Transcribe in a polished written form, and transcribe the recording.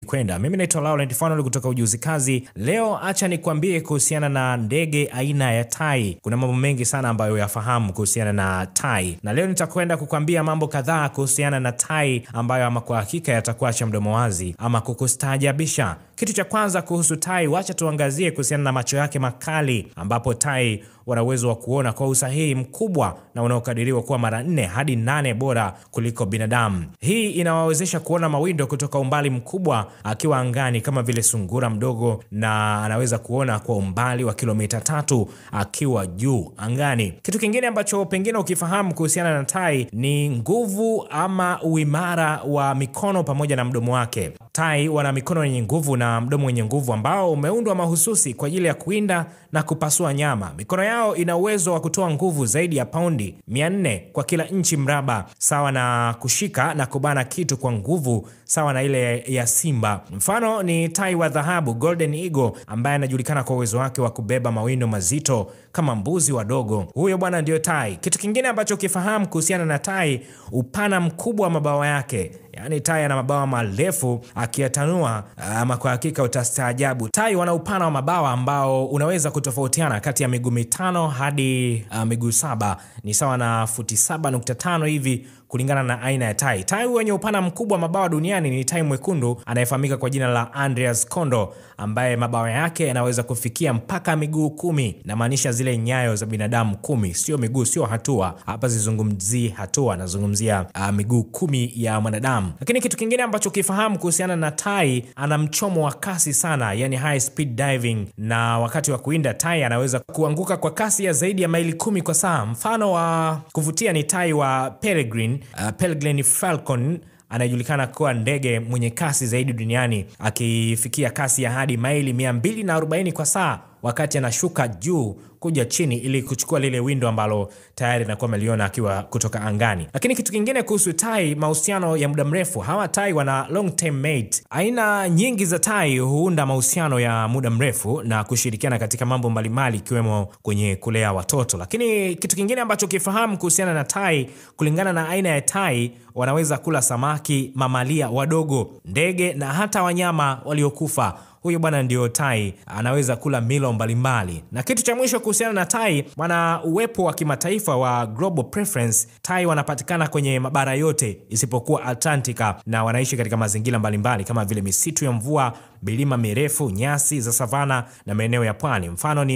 Kwenda. Mimi naitwa Laurent Fanoli kutoka Ujuzi Kazi. Leo acha nikwambie kuhusiana na ndege aina ya tai. Kuna mambo mengi sana ambayo yafahamu kuhusiana na tai. Na leo nitakwenda kukwambia mambo kadhaa kuhusiana na tai ambayo ama kwa hakika yatakuacha mdomo wazi ama kukustaajabisha. Kitu cha kwanza kuhusu tai, wacha tuangazie kuhusiana na macho yake makali, ambapo tai wana uwezo wa kuona kwa usahihi mkubwa na unaokadiriwa kuwa mara 4 hadi 8 bora kuliko binadamu. Hii inawawezesha kuona mawindo kutoka umbali mkubwa akiwa angani kama vile sungura mdogo, na anaweza kuona kwa umbali wa kilomita 3 akiwa juu angani. Kitu kingine ambacho pengine ukifahamu kuhusiana na tai ni nguvu ama uimara wa mikono pamoja na mdomo wake. Tai wana mikono yenye nguvu na mdomo wenye nguvu ambao umeundwa mahususi kwa ajili ya kuinda na kupasua nyama. Mikono yao ina uwezo wa kutoa nguvu zaidi ya paundi 400 kwa kila inchi mraba, sawa na kushika na kubana kitu kwa nguvu sawa na ile ya simba. Mfano ni tai wa dhahabu, Golden Eagle, ambaye anajulikana kwa uwezo wake wa kubeba mawindo mazito kama mbuzi wadogo. Huyo bwana ndio tai. Kitu kingine ambacho ukifahamu kuhusiana na tai, upana mkubwa wa mabawa yake. Yaani tai ana mabawa marefu, akiyatanua ama kwa hakika utastaajabu. Tai wana upana wa mabawa ambao unaweza kutofautiana kati ya miguu 5 hadi miguu 7, ni sawa na futi 7.5 hivi kulingana na aina ya tai. Tai wenye upana mkubwa mabawa duniani ni tai mwekundu anayefahamika kwa jina la Andreas Kondo, ambaye mabawa yake yanaweza kufikia mpaka miguu 10, na maanisha zile nyayo za binadamu 10, sio miguu, sio hatua. Hapa sizungumzii hatua, nazungumzia miguu 10 ya mwanadamu. Lakini kitu kingine ambacho ukifahamu kuhusiana na tai, ana mchomo wa kasi sana, yani high speed diving, na wakati wa kuinda tai anaweza kuanguka kwa kasi ya zaidi ya maili 10 kwa saa. Mfano wa kuvutia ni tai wa Peregrine, Peregrine Falcon, anayejulikana kuwa ndege mwenye kasi zaidi duniani, akifikia kasi ya hadi maili 240 kwa saa wakati anashuka juu kuja chini ili kuchukua lile windo ambalo tayari anakuwa ameliona akiwa kutoka angani. Lakini kitu kingine kuhusu tai, mahusiano ya muda mrefu. Hawa tai wana long term mate. Aina nyingi za tai huunda mahusiano ya muda mrefu na kushirikiana katika mambo mbalimbali ikiwemo kwenye kulea watoto. Lakini kitu kingine ambacho kifahamu kuhusiana na tai, kulingana na aina ya tai, wanaweza kula samaki, mamalia wadogo, ndege na hata wanyama waliokufa. Huyo bwana ndio tai, anaweza kula milo mbalimbali. Na kitu cha mwisho kuhusiana na tai, bwana, uwepo wa kimataifa wa global preference, tai wanapatikana kwenye mabara yote isipokuwa Antarctica, na wanaishi katika mazingira mbalimbali kama vile misitu ya mvua, milima mirefu, nyasi za savana na maeneo ya pwani. Mfano ni